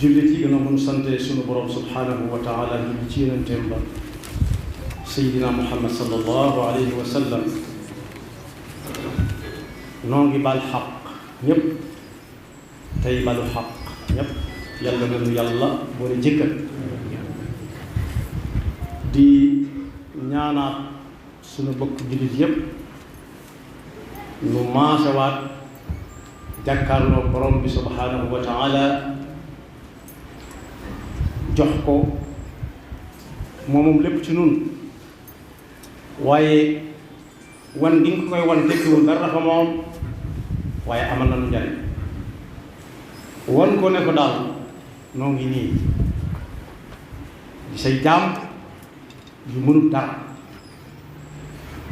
jullit yi gën a mën sante sunu borom subhanahu wa taala julli ci yonenteem ba Seydina Muhammad sallallahu alayhi wa sallam noo ngi bal xaq ñépp tey balu xaq ñépp yàlla nañu yàlla boole jëkkal di ñaanaat sunu bokk jullit yépp nu maasewaat jàkkaarloo borom bi subhanahu wa taala jox ko moom lépp ci nun waaye wan gi nga koy wan tekkiwul dara fa moom waaye amal na nu njariñ wan ko ne ko daal noo ngi nii di say jaam yu mënul dara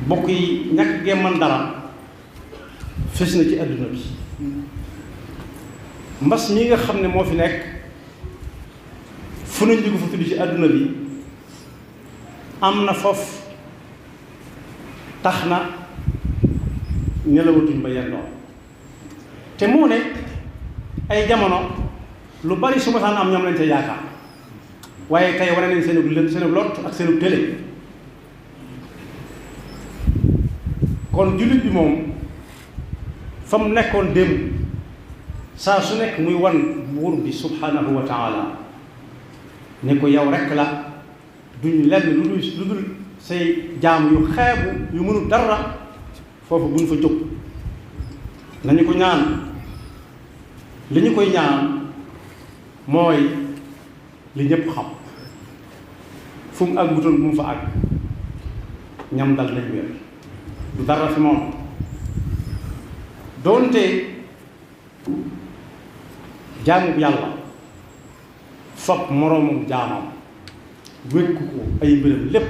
bokk yi ñàkk gee man dara fes na ci àdduna bi mbas mi nga xam ne moo fi nekk fu nañ di ko fa tudd ci àdduna bi am na foofu tax na nelawatuñ ba yendoo te moo ne ay jamono lu bari su ma saan am ñoom lañ ca yaakaar waaye tey wane nañ seen lot ak seen télé kon jullit bi moom fa mu nekkoon démb saa su nekk muy wan buur bi subhanahu wa taala ne ko yow rekk la duñ lenn lu dul say jaam yu xeebu yu mënul dara foofu buñ fa jóg nañu ko ñaan li ñu koy ñaan mooy li ñëpp xam fu mu àggutoon bu mu fa àgg ñam dal nañ wér du dara fi moom doonte jaamub yàlla fab moroomum jaamam wékku ko ay mbiram lépp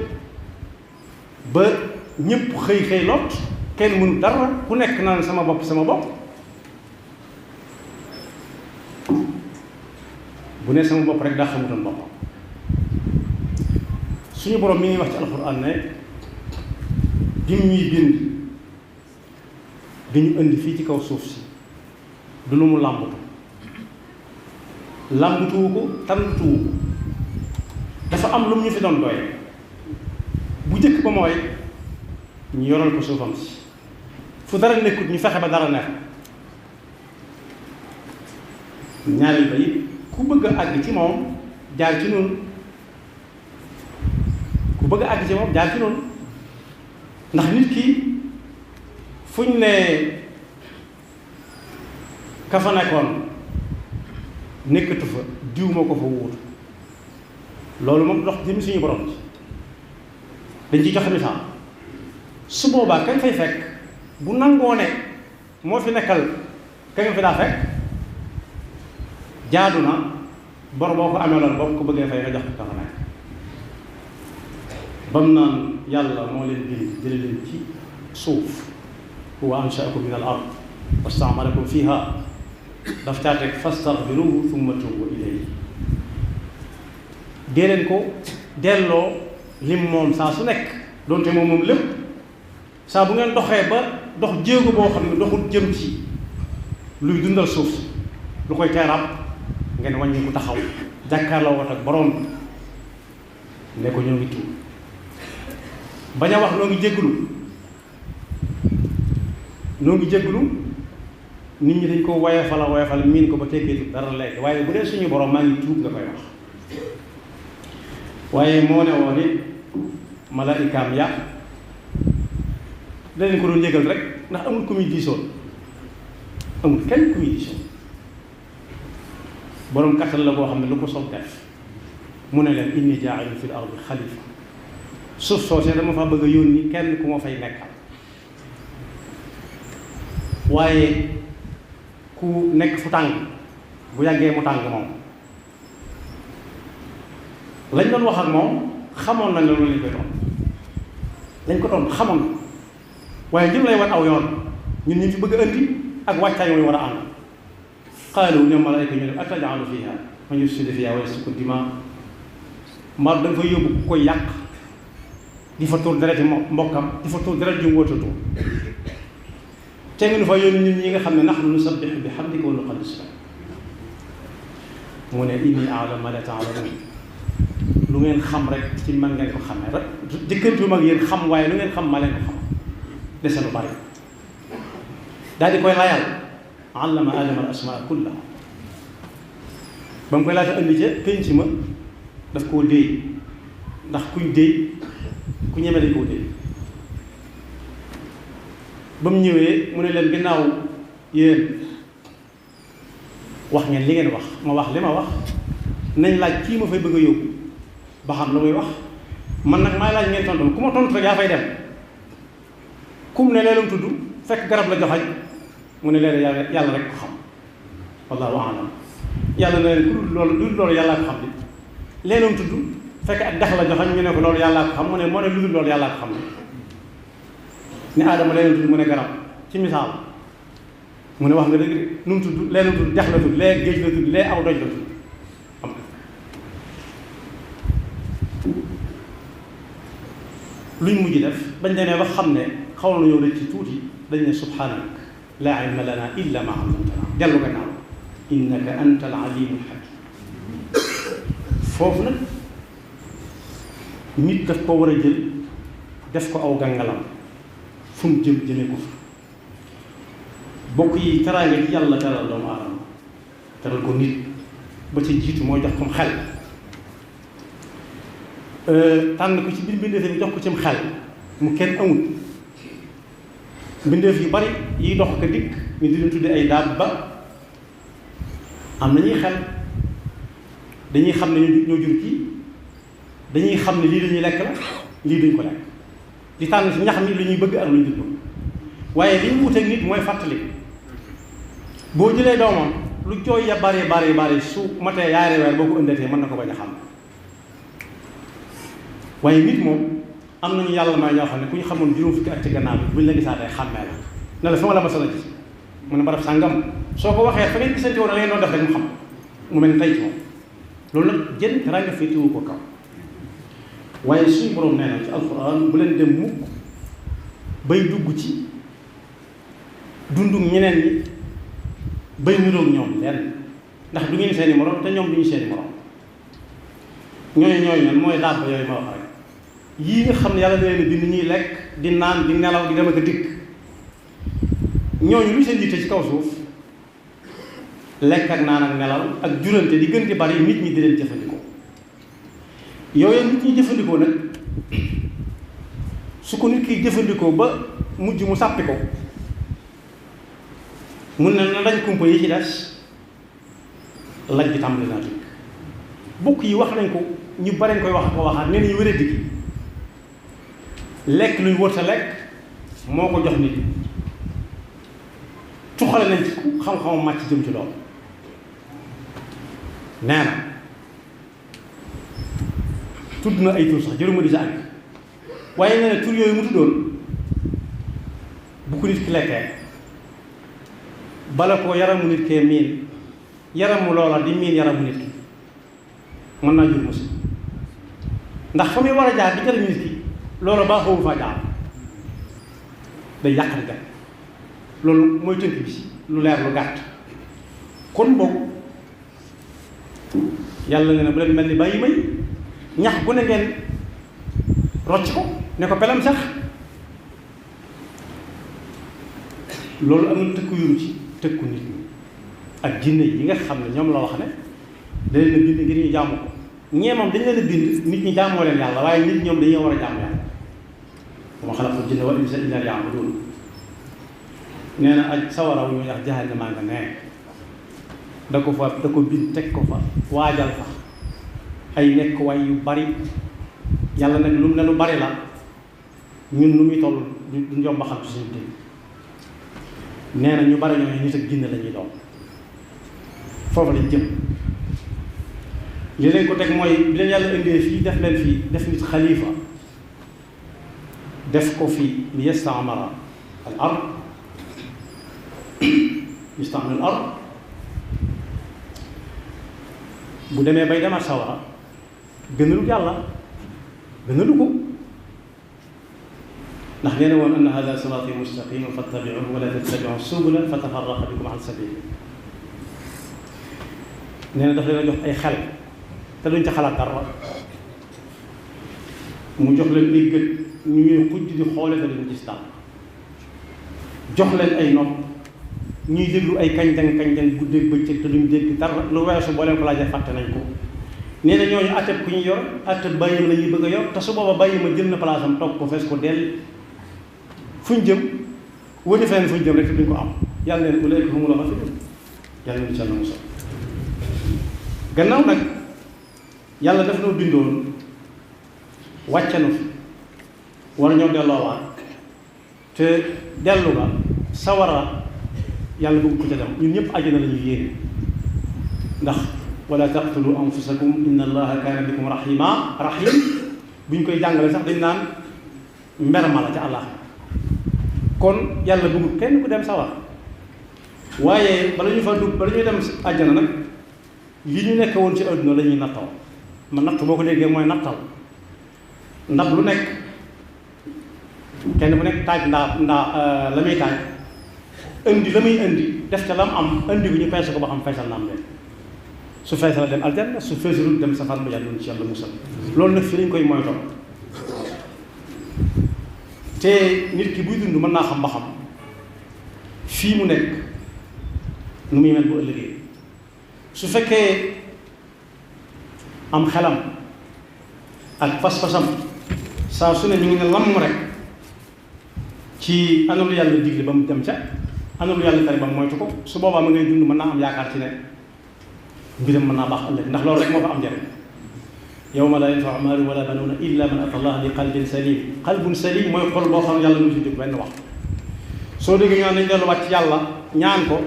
ba ñëpp xëy lot kenn mënu dara ku nekk naan sama bopp bu ne sama bopp rek daa xamutoon boppam suñu borom mi ngi wax ci alxuraan ne bi ñuy bind dañu indi fii ci kaw suuf si du lu mu làmbatuwu ko tànnatuwu ko dafa am lu mu ñu fi doon doy bu jëkk ba mooy ñu yoral ko suufam si fu dara nekkut ñu fexe ba dara neex ñaareel ba it ku bëgg a àgg ci moom jaar ci noonu ku bëgg a àgg ci moom jaar ci noonu ndax nit ki fuñ ne ka fa nekkoon nekkatu fa diw moo ko fa wuutu loolu moom dox jëmi suñu borom ci dañ ciy joxe misaal su boobaa kañ fay fekk bu nangoo ne moo fi nekkal ka nga fi daa fekk jaadu na bor boo ko amee loon boo ko bëggee fay nga jox ko ka fa nekk bam naan yàlla moo leen bind jële leen ci suuf huwa anshaakum min al ard wastaamalakum fiha daf caa teg fastaghfiruhu thumma tuubu ilayhi dee leen ko delloo lim moom saa su nekk doonte moom lépp saa bu ngeen doxee ba dox jéego boo xam ne doxul jëm ci luy dundal suuf lu koy teeraat ngeen wàññi ko taxaw jàkkaarloo wat ak borom ne ko ñoo ngi tuub bañ a wax noo ngi jégglu nit ñi dañ ko woyofal miin ko ba tekkeetu dara léegi waaye bu dee suñu borom maa ngi tuub nga koy wax waaye moo ne woon it malaikaam ya dañ ko doon yëgal rek ndax amul ku muy diisoon amul kenn ku muy diisoon borom kattan la boo xam ne lu ko soog def mu ne leen inni jaa'ilun fil ardi xalifa suuf soosee dama fa bëgg a yónni kenn ku ma fay nekkal waaye ku nekk fu tàng bu yàggee mu tàng moom lañ doon wax ak moom xamoon nañ loolu lañ ko doon xamoon na waaye jëm lay wan aw yoon ñun ñu fi bëgg a indi ak wàccaay yooyu war a ànd qaalu ñoom malaayka ñu ne ataj'alu fiha man yufsidu fiha wa yasfiku dimaa mbaa da nga fa yóbbu ku koy yàq di fa tuur dereti mbokkam di fa tuur deret ju mu wóotatu te ngeen fa yónni nit ñi nga xam ne nahnu nusabbihu bihamdika wa nuqaddisu lak mu ne inni a'lamu ma la ta'lamun lu ngeen xam rek ci man ngeen ko xamee rek jëkkantuma ak yéen xam waaye lu ngeen xam ma leen ko xam dese lu bari daal di koy layal allama aadama al asmaa kullaha ba mu koy laata indi ca penc ma daf koo déey ndax kuy déey ku ñeme dañ koo déey ba mu ñëwee mu ne leen ginnaaw yéen wax ngeen li ngeen wax ma wax li ma wax nañ laaj kii ma fay bëgg a yóbbu ba xam lu muy wax man nag maay laaj ngeen tontu ku ma tontu rek yaa fay dem kum ne leelum tudd fekk garab la joxañ mu ne leen yàlla rek ko xam wallahu a'lam yàlla ne leen ku dul loolu yàllaa ko xam di leelum tudd fekk ak dex la joxañ ñu ne ko loolu yàllaa ko xam mu ne moo ne lu dul loolu yàllaa ko xam ni aadama leelum tudd mu ne garab ci misaal mu ne wax nga dëgg nu mu tudd leelum tudd dex la tudd lee géej la tudd lee aw doj la tudd luñ mujj def bañ demee ba xam ne xaw na ñëw rek ci tuuti dañ ne subhanak laa ilma lana illa ma allamtana dellu gannaaw innaka anta al alimul hakim foofu nag nit daf ko war a jël def ko aw gàngalam fu mu jëm jëmee ko fa bokk yi teraanga ci yàlla teral doomu aadama teral ko nit ba ci jiitu mooy jox ko xel tànn ko ci biir mbindeef yi jox ko cim xel mu kenn amul mbindeef yu bari yiy dox ko dikk ñu di leen tudde ay daabba am na ñuy xel dañuy xam ne ñoo jur kii dañuy xam ne lii dañuy lekk la lii duñ ko lekk di tànn ci ñax mi lu ñuy bëgg ak lu ñu bëgg waaye li ñu wuteeg nit mooy fàttali boo jëlee doomam lu jooy ya bari su matee yaari weer boo ko ëndatee mën na ko bañ a xam waaye nit moom am nañu yàlla may ñoo xam ne ku ñu xamoon juróom fukki at ci gannaaw bi buñ la gisaatee xàmmee la ne la fi ma la mas a gis mu ne barab sàngam soo ko waxee fa ngeen gisante woon da ngeen doon def rek mu xam mu mel ni tey ci moom loolu nag jën teraanga féetewu ko kaw waaye suñu borom nee na ci alquran bu leen dem mukk bay dugg ci dundum ñeneen ñi bay niroog ñoom lenn ndax du ngeen seeni morom te ñoom du ñu seeni morom ñooñu nan mooy daab yooyu ma wax rek yii nga xam ne yàlla na leen bind ñuy lekk di naan di nelaw di dem ak a dikk ñooñu lu seen yitte ci kaw suuf lekk ak naan ak nelaw ak jurante di gën di bari nit ñi di leen jëfandikoo yooyu nit ñi jëfandikoo nag su ko nit kiy jëfandikoo ba mujj mu sàppi ko mun na dañ kumpa yi ci des laj bi tàmbali naa tukk bokk yi wax nañ ko ñu bare koy wax ko waxaat nee nañu wéra diggi lekk luñ wër sa lekk moo ko jox nit tuxale nañ ci ku xam-xamam màcc jëm ci loolu nee na tudd na ay tur sax jëruma di sa àgg waaye nee na tur yooyu mu tuddoon bu ko nit ki lekkee bala ko yaramu nit kee miin yaramu loola di miin yaramu nit ki mën naa jur musiba ndax fa muy war a jaar di jëriñ nit ki loolu baaxoo faa jaar day yàq di gàtt loolu mooy tënk bi lu leer lu gàtt kon boobu yàlla nee na bu leen mel ni bàyyi may ñax gu ne ngeen rocc ko ne ko pelam sax loolu am na tëkku yuru ci tëkku nit ñi ak jinne yi nga xam ne ñoom la wax ne da leen a bind ngir ñu jaamu ko ñee moom dañ leen a bind nit ñi jaamoo leen yàlla waaye nit ñoom dañoo war a jaamu yàlla wa maa xalaqtul jinna wal insa illa liya'budun nee na ak sawaraw ñu wax jahannama nga nee da ko bind teg ko fa waajal fa ay nekk way yu bari yàlla nag lu mu ne lu bari la ñun nu muy toll du njomba xam ci suñu dégg nee na ñu bari ñooñu nit ak jinne la ñuy doon foofu lañ jëm li leen ko teg mooy bi leen yàlla indee fii def leen fii def nit xalifa def ko fii li yastamara al ard yastamara al ard bu demee bay demaat sawara gënalu yàlla gënalu ko ndax nee na woon anna hada sirati mustaqima fattabi'uhu wa la tattabi'u subula fatafarraqa bikum an sabili nee na daf leen a jox ay xel te duñ ca xalaat dara mu jox leen ay gët ñu ñuy xujj di xoole te duñ gis dara jox leen ay nopp ñuy déglu ay kañ-kañ guddeeg bëccëg te duñ dégg dara lu weesu boo leen ko laajee fàtte nañ ko nee na ñooñu atteb ku ñu yor atteb bàyyima la ñuy bëgg a yor te su booba bàyyima jël na place am toog ko fees ko dell fuñ jëm wëti feneen fuñ jëm rek te duñ ko am yàlla neen ulaa'ika humul ghaafiluun yàlla neen ci Yàlla musal gannaaw nag yàlla daf noo bindoon wàccanu fi war ñoo delloowaat te dellu ga sawara yàlla bëgg ko ca dem ñun ñëpp àjjana la ñuy yéene ndax wala taqtulu anfusakum inna allaha kaana bikum rahim buñ koy jàngale sax dañ naan mberma la ca àllaax kon yàlla bëgg kenn ku dem sawar waaye bala ñu fa dugg bala ñuy dem àjjana nag li ñu nekk woon ci àdduna la ñuy nattaw ma natt boo ko déggee mooy nattal ndax lu nekk kenn ku nekk taaj ndaa la muy taaj indi la muy indi def ca lam am indi bi ñu peese ko ba xam feesal na am leen su feesal dem aljanna su feesalul dem safar ba yàlla ci Yàlla musal loolu nag fi lañ koy moytoo te nit ki buy dund mën naa xam ba xam fii mu nekk nu muy mel bu ëllëgee su fekkee am xelam ak pas-pasam saa su ne ñu ngi ne lamm rek ci ana lu yàlla digle ba mu dem ca ana lu yàlla tere ba mu moytu ko su boobaa ma ngay dund mën naa am yaakaar ci ne mbiram mën naa baax ëllëg ndax loolu rek moo fa am njëriñ yawma laa yanfa'u maalun wala banuuna illa man ataa Allaha bi qalbin salim qalbun salim mooy xol boo xam ne yàlla mu si jóg benn waxtu soo déggee ñu naan nañ delluwaat ci yàlla ñaan ko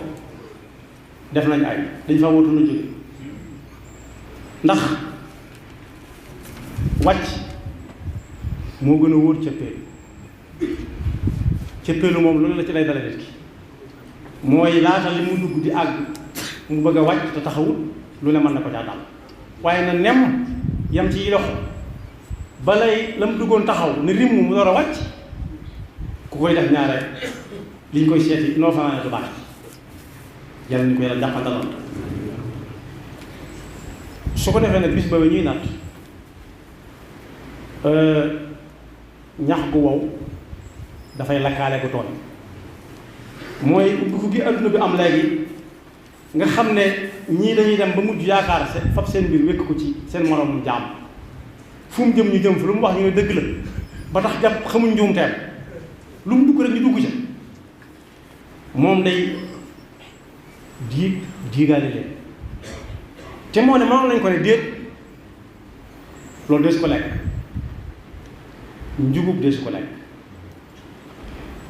def nañ ay dañ fa wutu nu jóge ndax wàcc moo gën a wóor cëppeelu moom loolu la ci lay dala nit ki mooy laata li mu dugg di àgg mu bëgg a wàcc te taxawul lu ne mën na ko caa dal waaye na nem yam ci loxo balay la mu duggoon taxaw ne rimm mu door a wàcc ku koy def ñaare li ñu koy seeti noo fanaane du baax yàlla ñu ko yàlla jàppandaloon su ko defee nag bis boobu ñuy natt ñax gu wow dafay lakkaale gu tooñ mooy ubbiku gi adduna bi am léegi nga xam ne ñii dañuy dem ba mujj yaakaar fab seen mbir wékk ko ci seen moroomum jaam fu mu jëm ñu jëm fi lu mu wax ñu ne dëgg la ba tax jàpp xamuñ njuumteem lu mu dugg rek ñu dugg ca moom day diigaale leen te moo ne mënoon nañ ko ne déet loolu dee su ko lekk njugub dee su ko lekk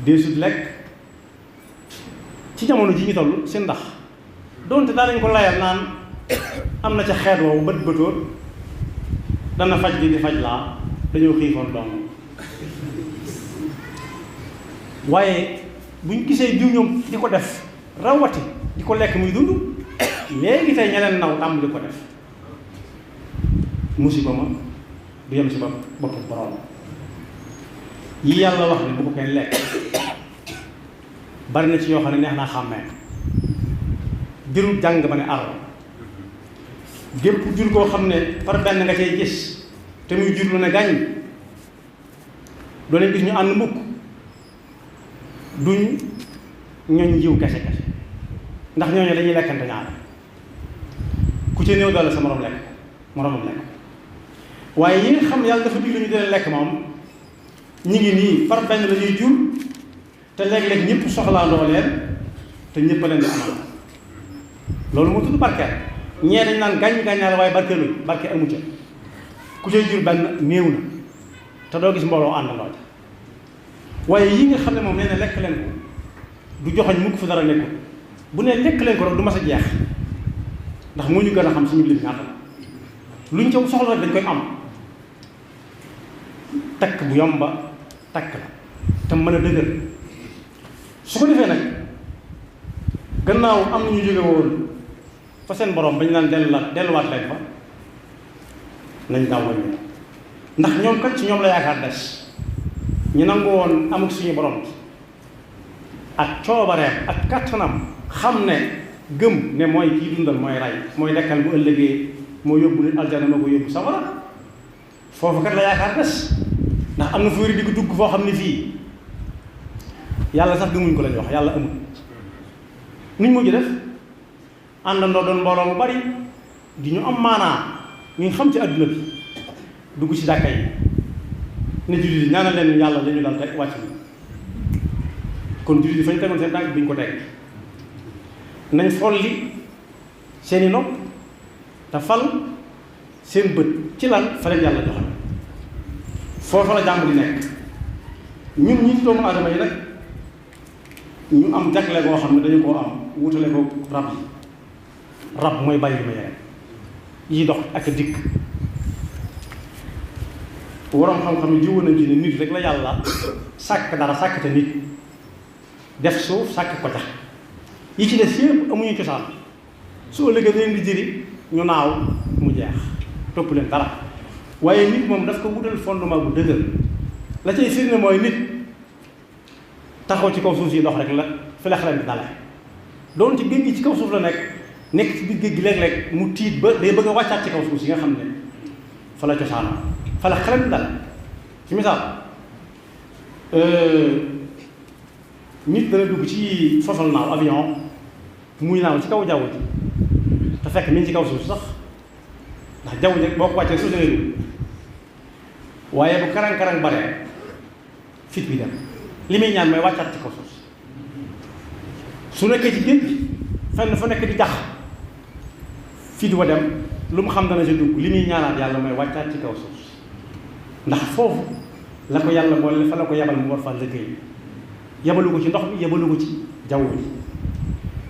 dee su lekk ci jamono ji ñu toll seen ndax doonte daa lañ ko layal naan am na ca xeet woowu bët bëtóor dana faj di faj laa dañoo xiifoon doom waaye buñ gisee diw ñoom di ko def rawati di ko lekk muy dund léegi tey ñeneen naw tàmm di ko def musiba ma du yem si boppu borom yi yàlla wax ne bu ko kenn lekk bari na ci yoo xam ne neex naa xàmmee jërul jàng ba ne ar gépp jur koo xam ne par benn nga cay gis te muy jur lu ne gàññ doo leen gis ñu ànd mukk duñ ñooñ jiw kese ndax ñooñu dañuy lekkante ñaar ku ci néew doole sa moromam lekk waaye yi nga xam ne yàlla dafa dig ñu dee lekk moom ñi ngi nii par benn la ñuy jur te léeg-léeg ñëpp soxlaandoo leen te ñëpp a leen di amal loolu moo tudd barkeel ñee dañ naan gàññaar waaye barkeelu barke amu ca ku cay jur benn néew na te doo gis mbooloo àndandoo ca waaye yi nga xam ne moom nee na lekk leen ko du joxoñ mukk fu dara nekkul bu ne lekk leen ko rek du mas a jeex ndax moo ñu gën a xam suñu lim ñaata la luñ ca soxla rek dañ koy am takk bu yomba takk la te mën a dëgër su ko defee nag gannaaw am na ñu jóge woon fa seen borom bañ naan delluwaat leen fa nañ gaaw waññi ndax ñoom kat ci ñoom la yaakaar des ñu nangu woon amul suñu borom ak coobareem ak kattanam xam ne gëm ne mooy kii dundal mooy rey mooy dekkal bu ëllëgee moo yóbbu nit aljana moo ko yóbbu sawara foofu kat la yaakaar des ndax am na fu wéri di ko dugg foo xam ne fii yàlla sax gëmuñ ko lañu wax yàlla amul nuñ mujj def àndandoo doon mbooloo mu bari di ñu am maanaa ñu xam ci adduna bi dugg ci jàkka yi ne jullit yi ñaanal leen yàlla lañu dal teg wàcc bi kon jullit yi fa ñu tegoon seen tànk bi ñu ko teg nañ folli seeni nopp te fal seen bët ci lan fa leen yàlla joxe foofa la jàmm di nekk ñun ñi doomu aadama yi nag ñu am jagle boo xam ne dañu koo am wutale ko rab yi rab mooy bàyyi ma yeneen yi dox ak dikk waroom xam-xam yi jiwoon nañ ci ne nit rek la yàlla sàkk dara sàkk te nit def suuf sàkk ko tax yi ci des yëpp amuñu cosaan su ëllëgee da leen di jëri ñu naaw mu jeex topp leen dara waaye nit moom daf ko wutal fondement bu dëgër la cay firnde mooy nit taxaw ci kaw suuf si dox rek la fi la xelam bi dale doon ci géej gi ci kaw suuf la nekk ci biir géej gi léeg-léeg mu tiit ba day bëgg a wàccaat ci kaw suuf si nga xam ne fa la cosaanoo fa la xelam bi dale ci misaal nit dana dugg ci fofal naaw avion muy naaw ci kaw jaww ji te fekk mi ngi ci kaw suuf sax ndax jaww ji boo ko wàccee suuf da ngay dugg waaye bu karang-karang bare fit bi dem li muy ñaan mooy wàccaat ci kaw suuf su nekkee ci géej gi fenn fa nekk di jax fit wa dem lu mu xam dana si dugg li muy ñaanaat yàlla mooy wàccaat ci kaw suuf ndax foofu la ko yàlla boole fa la ko yabal mu war fa liggéey yabalu ko ci ndox mi yabalu ko ci jaww ji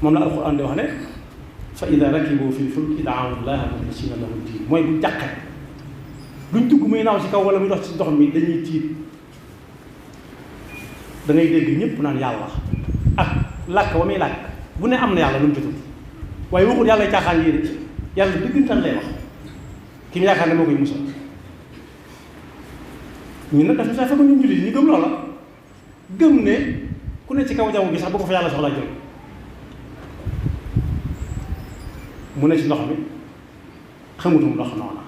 moom la alquran di wax ne fa ida rakibu fi lfulki daawu llaha muxlisina lahu diin mooy bu jàqe duñ dugg muy naaw ci kaw wala muy dox ci ndox mi dañuy tiit da ngay dégg ñëpp naan yàlla ak làkk wa muy làkk bu ne am na yàlla lu mu ci tudd waaye waxul yàlla caaxaan yii de yàlla dëggantaan lay wax ki mu yaakaar ne moo koy musal ñun nag daf ñu fekk ñun jullit ñu gëm loola gëm ne ku ne ci kaw jaww gi sax bu ko fa yàlla soxlaa jël mu ne ci ndox mi xamutum ndox noona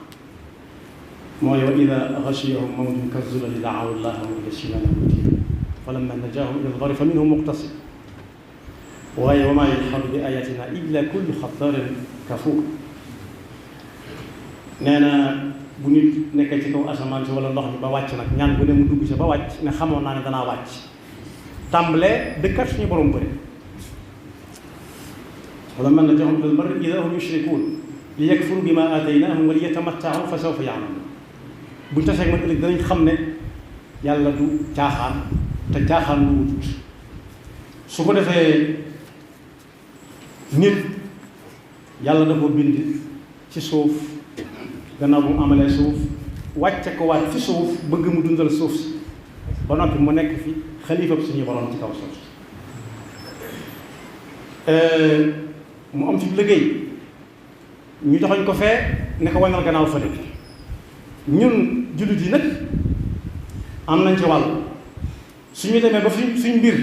mooy wa ida ghashiyahum mawjun kazzulali da'awu llaha mukhlisina lahu diin falamma najjaahum ila al-barri fa minhum muqtasid waaye wa maa yajhadu bi ayatina illa kullu xattarin kafuur nee na bu nit nekkee ci kaw asamaan si wala ndox mi ba wàcc nag ñaan bu ne mu dugg si ba wàcc ne xamoon naa ne danaa wàcc tàmbalee dëkkat suñu borom bëri wala man najjaahum ilal barri idaa hum yushrikuun li yakfuru bimaa aataynaahum wa li yatamatta'u fa sawfa ya'lamuun buñ tasee man ëllëg danañ xam ne yàlla du caaxaan te caaxaan lu wut su ko defee nit yàlla da ko bind ci suuf gannaaw bu mu amalee suuf wàcce ko waat ci suuf bëgg mu dundal suuf si ba noppi mu nekk fi xalifab suñu borom ci kaw suuf mu am fi liggéey ñu joxoñ ko fee ne ko wanal gannaaw fële ñun jullit yi nag am nañ ci wàll suñu demee ba suñ mbir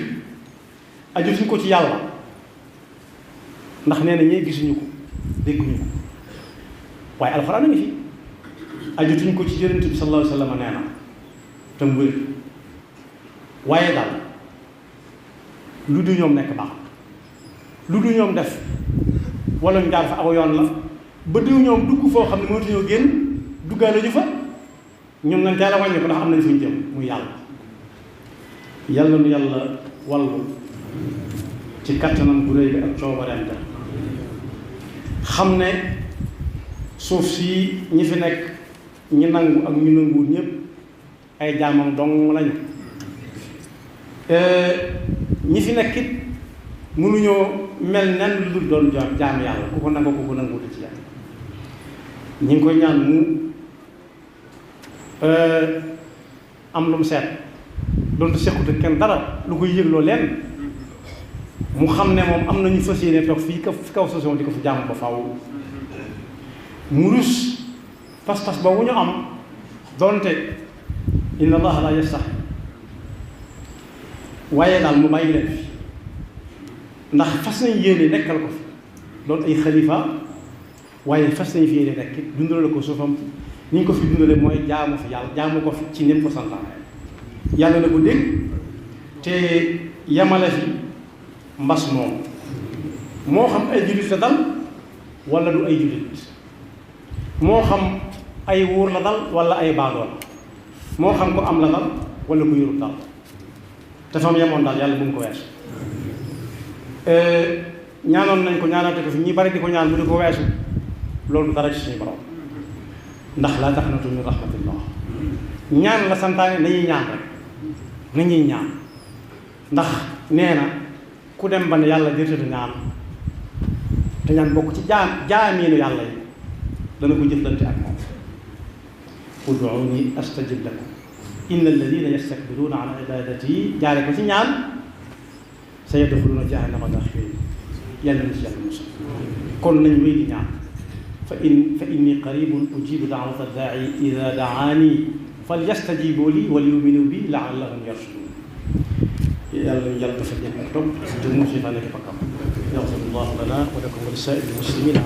aju suñ ko ci yàlla ndax nee na ñee gisuñu ko dégguñu ko waaye alxuraan a ngi fi ajutuñ ko ci yonent bi sallallahu alayhi wa sallam nee na te mu wér waaye daal lu du ñoom nekk baax lu du ñoom def wala ñu jaar fa aw yoon la ba du ñoom dugg foo xam ne mënatuñoo génn duggaale ñu fa ñun nañ teel a wàññi ko ndax am nañ fuñ jëm muy yàlla nu yàlla wallu ci kattanam bu rëy bi ak coobareem xam ne suuf si ñi fi nekk ñi nangu ak ñu nanguwul ñëpp ay jaamam dong lañu ñi fi nekk it mënuñoo mel nen lu dul doon jaam yàlla ku ko nangu ku ko nanguwul ci yàlla ñi ngi koy ñaan mu am lu mu seet doonte sequte kenn dara lu koy yëgloo leen mu xam ne moom am nañu fas yéene toog fii fi kaw station di ko fi jàmm ba faaw mu rus pas-pas boobu ñu am doonte inna allaha la yastahi waaye daal mu bàyyi leen fi ndax fas nañ yéene nekkal ko fi doon ay xalifa waaye fas nañu fi yéene rek dundale ko suufam ni ñu ko fi dundale mooy jaamu fi yàlla jaamu ko fi ci nim ko santaane yàlla na ko dégg te yamale fi mbas moom moo xam ay jullit la dal wala du ay jullit moo xam ay wóor la dal wala ay baadool moo xam ko am la dal wala ko yorut dal te fam yemoon daal yàlla bu mu ko weesu ñaanoon nañ ko ñaanate ko fi ñi bari di ko ñaan bu di ko weesu loolu dara ci suñu borom ndax laa taqnatu min rahmatillah ñaan la santaane nañuy ñaan rek nañuy ñaan ndax nee na ku dem ba ne yàlla jërtatu ñaan te ñaan bokk ci jaamiinu yàlla yi dana ko jëflante ak moom ud'uuni astajib lakum inna alladina yastakbiruuna an ibadati jaare ko ci ñaan sa yadxuluuna jahannama daaxiriin yàlla na ci yàlla musal kon nañ wéy di ñaan fa inni qaribun ujibu daawata daai ida daani falyastajibu li wal yuminu bi laallahum yarshudun yàlla nañu yàlla dafa jëm ak topp te mu si fa nekk bakkam yaxfirullahu lana wa lakum wa li saa'iril muslimina